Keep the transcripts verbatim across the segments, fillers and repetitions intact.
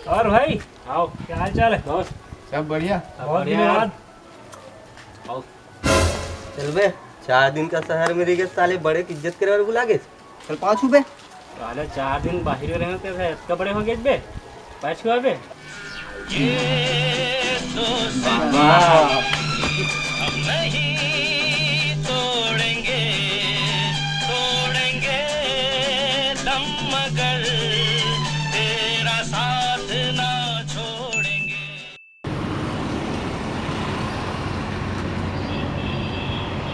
और भाई, आओ। क्या हाल चाल है? बस, सब बढ़िया। बहुत बढ़िया दिन यार। बाद। आओ। चल बे, चार दिन का शहर में रह के साले बड़े की इज्जत करे वाले भुला गए। चल पाँच रुपए। साले चार दिन बाहर में रहे थे, इतना बड़े हो गए बे। पाँच रुपए बे। ये दोस्ती वाह। हम नहीं तोड़ेंगे, तोड़ेंगे दम मगर तेरा साथ ना छोड़ेंगे।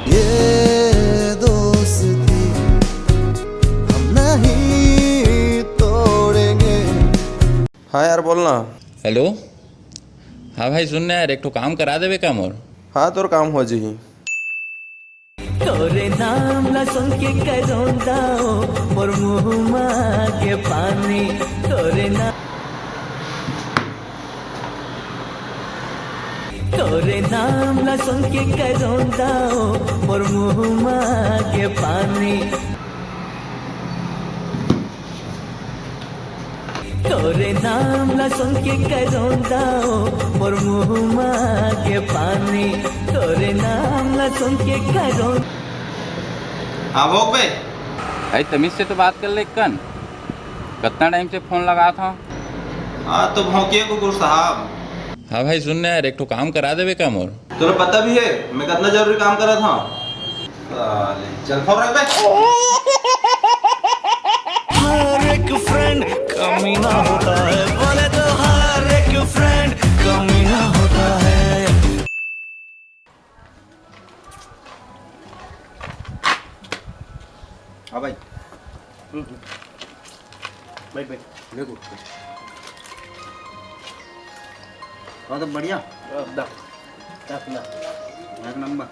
ये दोस्ती हम नहीं तोड़ेंगे। हाँ यार, बोलना। हेलो। हाँ भाई, सुन ना यार, एक ठो काम करा देबे का मोर? हाँ, तोर काम हो जही। तोरे नाम ला सुन के करोंदा ओ, मोर मुँह मा के पानी। तोरे ना तोरे नाम ला सुन के करोंदा ओ, मोर मुँह मा के पानी। तोरे नाम ला सुन के करोंदा ओ, मोर मुँह मा के पानी। तोरे नाम ला सुन के करों हाँ, भोग बे। भाई, तमीज से तो बात कर ले कन। कितना टाइम से फोन लगा था। हाँ, तो भौंकिए कुकुर साहब। हाँ भाई, सुन ना यार, एक ठो काम करा देबे का मोर? तोला पता भी है, मैं कितना जरूरी काम करा था। साले, चल फोन रख बे। हर एक फ्रेंड कमीना होता है, बोले तो हर एक फ्रेंड कमीना होता है। हाँ भाई। हम्म, हम्म। बैठ, बैठ। देखो। और तो बढ़िया। एकदम। एक नंबर।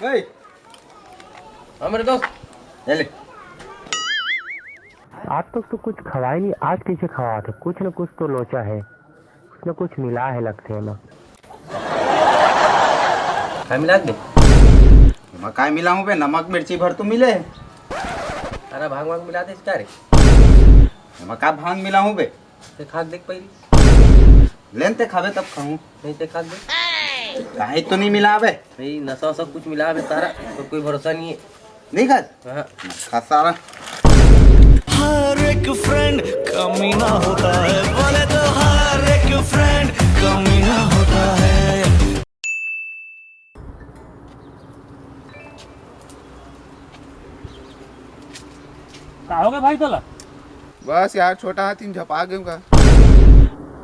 ए, हाँ मेरे दोस्त। ले ले। आज तक तो कुछ खवाए नहीं, आज कैसे खवात है? कुछ न कुछ तो लोचा है, कुछ न कुछ मिला है लगथे एमा। काय मिला दे? एमा काय मिला हूँ बे? नमक मिर्ची भर तो मिले है। अरे भांग वांग मिला दे इसका रे। एमा का भांग मिला हूँ बे? ते खा के देख पहली। लेन ते खाबे तब खाऊं। नहीं ते खा के देख। काहे तो नहीं मिला बे? नहीं, नशा वशा कुछ मिला बे तारा, तो कोई भरोसा नहीं है। नहीं खात? हाँ। खा सारा। हर एक फ्रेंड कमीना होता है, बोले तो हर एक फ्रेंड कमीना होता है। का हो गए भाई तोला? बस यार, छोटा हाथी में झपा गए का।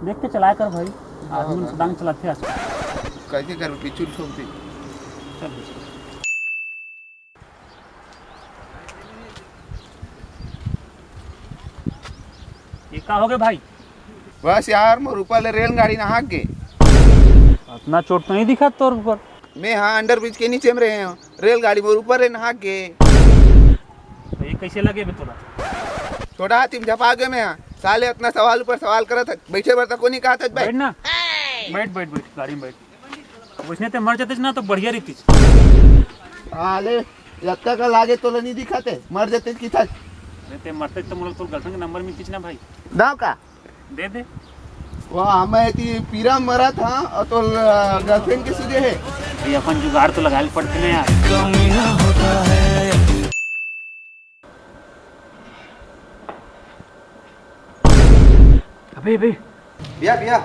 देख के चलाया कर भाई, हाँ, आदमी मन हाँ। सदांग चलाते आजकल। कैसे कर पीछू ठोक दे। चल। ये का हो गए भाई? बस यार, मोर ऊपर ले रेलगाड़ी नहाक गे। इतना चोट तो नहीं दिखा तोर ऊपर। मैं हाँ, अंडरब्रिज के नीचे में रहे हूँ, रेलगाड़ी मोर ऊपर ले नहाक गे। तो ये कैसे लगे बे तोला? छोटा हाथी में झपा गए मैं हाँ। साले इतना सवाल ऊपर सवाल करत है, बैठे बर तक को नहीं कहा था भाई। बैठ ना, बैठ बैठ बैठ, गाड़ी में बैठ। वैसने ते मर जाते ना तो बढ़िया रहती। साले, जत्ता का लागे तोला नहीं दिखाते, मर जाते की था। अरे ते मरते तो मुझे तोर गर्लफ्रेंड का नंबर मिलती ना भाई। दाव का? दे दे। वाह, मैं इतनी पीरा मरा था और तो गर्लफ्रेंड के सीधे है। ये अपन जुगाड़ तो लगाए पड़ते ना यार। कमीना होता है। अबे, अबे। भैया, भैया,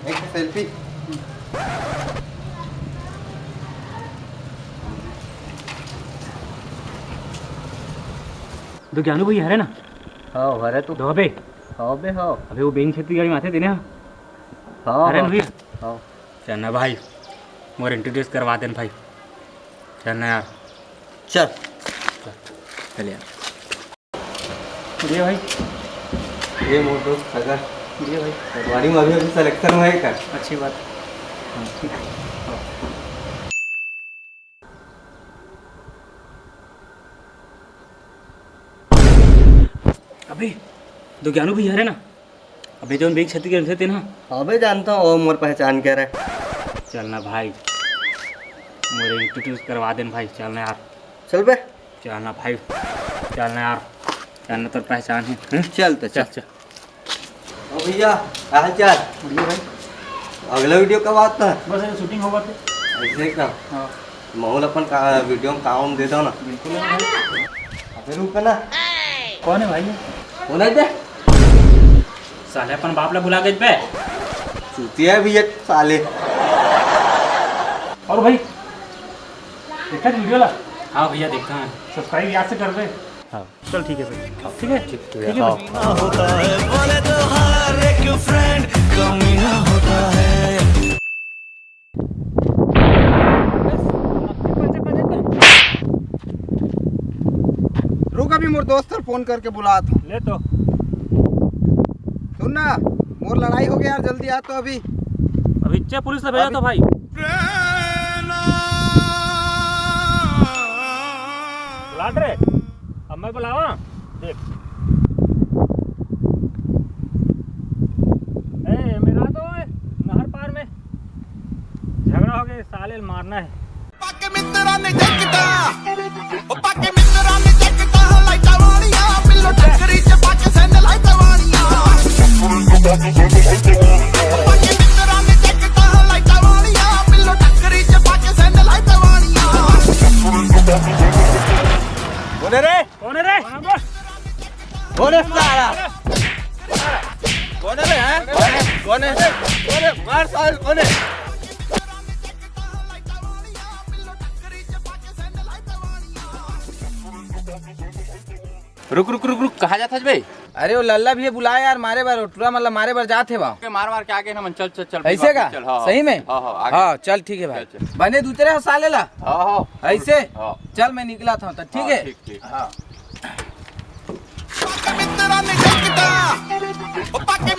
एक सेल्फी। दो ज्ञानू भैया हरे ना? हाँ, हरे तू। दो बे। हाँ बे, हाँ। अबे वो बेंच छत्तीसगढ़ी में आते थे ना? हाँ, अरे हाँ। भैया। हाँ। चल ना भाई, मोर इंट्रोड्यूस करवा देन भाई। चल ना यार। चल। चल यार। बढ़िया भाई। ये मोर दोस्त सगर। बढ़िया भाई। गाड़ी में अभी अभी सिलेक्शन हुआ है का? अच्छी बात। हाँ, ठीक है। अबे, दो ज्ञानू भैया हरे ना? अबे, जोन बेंच छत्तीसगढ़ी में थे ना? अबे, जानता हूँ, वो मोर पहचान के रहे। चल ना भाई, मोर इंट्रोड्यूस करवा देन भाई, चल ना यार। चल बे। चल ना भाई। चल ना यार, चल ना, तोर पहचान हे। हम्म, चल तो चल, चल। चल। ओ भैया, का हाल चाल? बढ़िया भाई। अगला वीडियो कब आता है? बस ये शूटिंग होगा तो। ऐसे का? हाँ। महूँ ल अपन का वीडियो में काम दे दो ना। बिल्कुल है भाई। अबे रुक ना। कौन है भाई? कौन है बे? साले अपन बाप ला बुला गए बे। चूतिया भी एक साले। और भाई, देखा वीडियो ला? हाँ भैया, देखा है। सब्सक्राइब याद से कर दे। हाँ। चल ठीक है भाई। ठीक है? ठीक है, ठीक है हाँ। भाई। होता है, बोले तो हर एक फ्रेंड कमीना होता है। रुक, अभी मोर दोस्त ल फोन करके बुलात हूँ। ले तो। सुन ना, मोर लड़ाई हो गया यार, जल्दी आ तो अभी। अभी चे पुलिस ला भेजा अभी तो भाई। बुलात रे, अब मैं बुलावा। देख। ए, मेरा तो ए, नहर पार में झगड़ा हो गया, साले ल मारना है। पाके मित्रा ने जगता, ओ पाके मित्रा ने जगता, लाइटा वालिया, पिल्लो टकरी च पाके सैंडल लाइटा वालिया। पाके मित्रा ने जगता, लाइटा वालिया, पिल्लो टकरी च पाके सैंडल लाइटा वालिया। बोले रे। कौन है रे? कौन है साला? कौन है रे, हैं? कौन है? कौन है? मार साले, कौन है? रुक, रुक, रुक, रुक, कहाँ जात हस बे? अरे, वो लल्ला भैया बुलाए यार, मारे बर, टूरा मतलब मारे बर जात हे बा। के मार मार के आगे ना मन, चल, चल, चल, ऐसे का? चल, हाँ, सही में? हाँ, हाँ, आगे। हाँ, चल, ठीक है भाई। चल, चल। बने दूसरे हो साले ला? हाँ, हाँ। ऐसे? हाँ। चल, मैं निकला था, तो ठीक हाँ, है? ठीक, ठीक। हाँ। पाके मित्रा ने जगता, ओ पाके